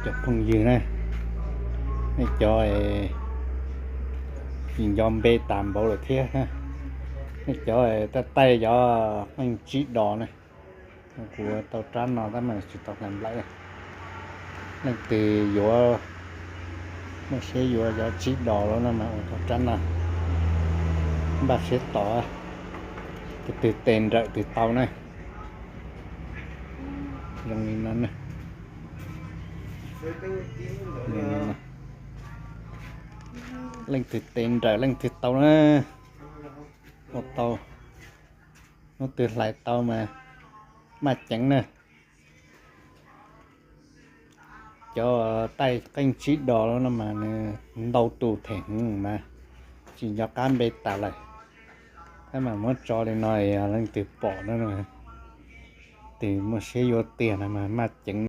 Phooj ywg na, nej cov tsis nco npe tas npaum lawm thiab, nej cov taij taij cov qeej tsib dos na, kuv ua tau rab no tab mas tsis tau hlais nplaim. Leej twg yuav, muaj siab yuav cov tsib dos los no mas ua tau rab no, npaj siab tos, tus twg tes nrawm twg tau na. Zoo li no na. Leej twg tes nrawm leej twg tau na. Ua tau, hnub twg hlais tau mas maj ceev na. Cov taij qeej tsib dos los no mas nws ntau tus them heev mas tsis nco qab npe tas lawm. Tab mas muab tso li no, yog leej twg pom na, twg muaj siab yuav tiag no mas maj ceev.